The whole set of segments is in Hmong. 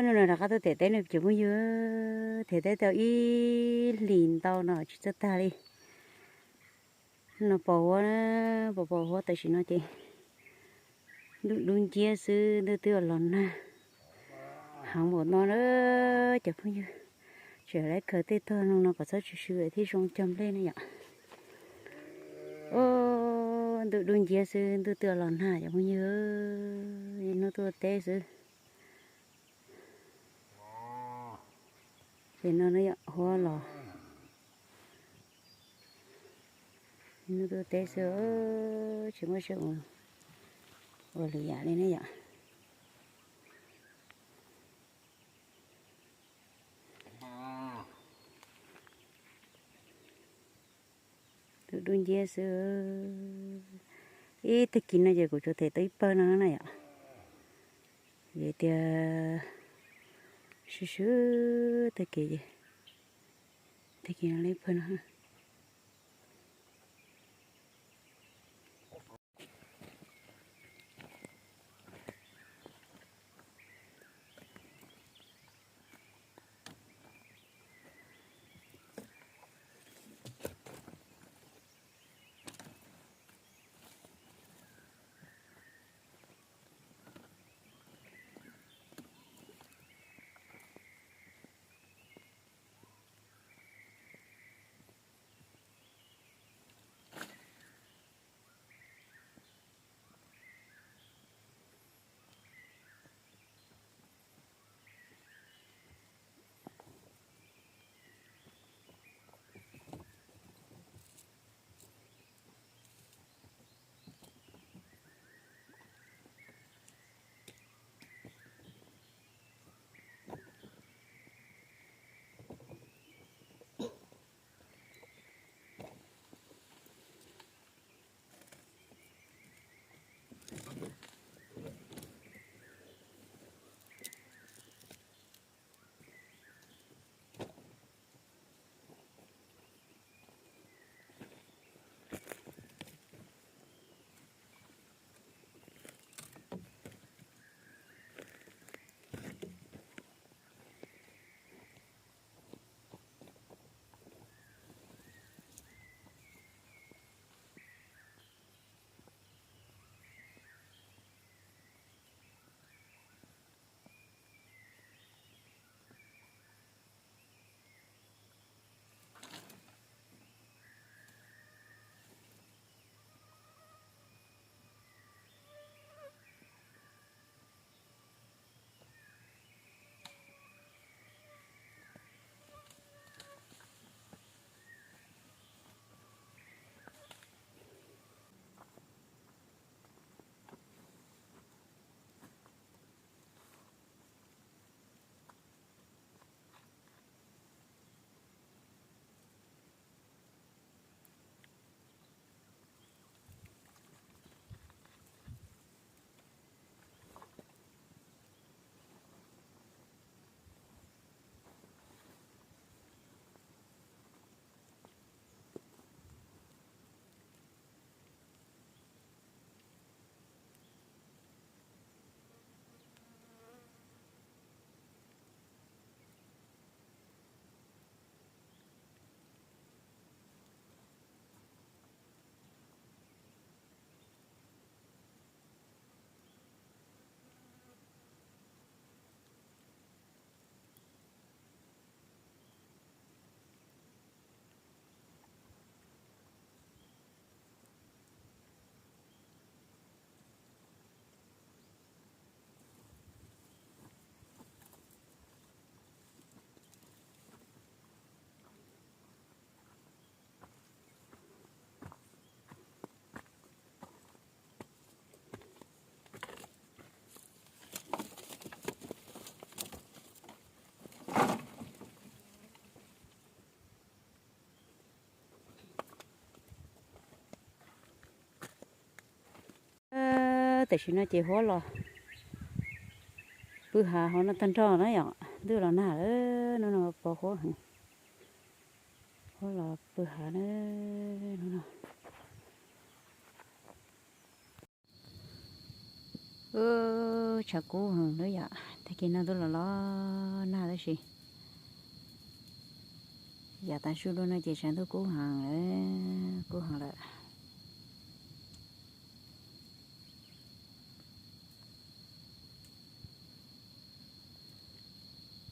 Hnub no rov qab tuaj them teb no cov phooj ywg, them teb tau ib hlis ntau no tsis txawj tag li. No pos huab, pos pos huab tam sim no ces ntuj dub nciab xwb, ntuj twb los nag heev npaum no na cov phooj ywg. Tseem lawv khaws tej tog no no kom txhob tsw swm thiab zoo cog nplej na yom. Ntuj dub nciab xwb, ntuj twb los nag cov phooj ywg, hnub tuaj teb xwb. Ces no huab los, hnub tuaj teb xwb, tsis muaj sij hawm ua lwm yam li ne yom. Ntuj dub nciab xwb. Ib tag kis no ces kuv tsuas them tau ib pawg no na yom. Vim tias swb swb tag kis, tag kis no li pawg no. Tam sim no ces huab los pw hav hauv no tag nrho na yom, ntuj los nag lawm, hnub no pos huab heev. Huab los pw hav na, hnub no tshav kub heev na yom. Tag kis no twb los los nag tab sis yam tav su dua no ces tshav ntuj kub heev, kub heev lawm.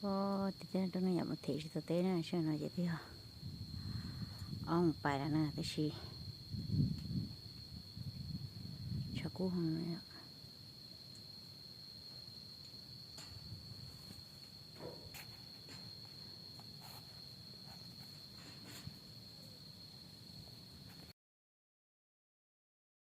Ua, teb no yam mus them tsis tau teb na, sij hawm no ces twb yog ob moos pais lawm na tab sis tshav kub heev.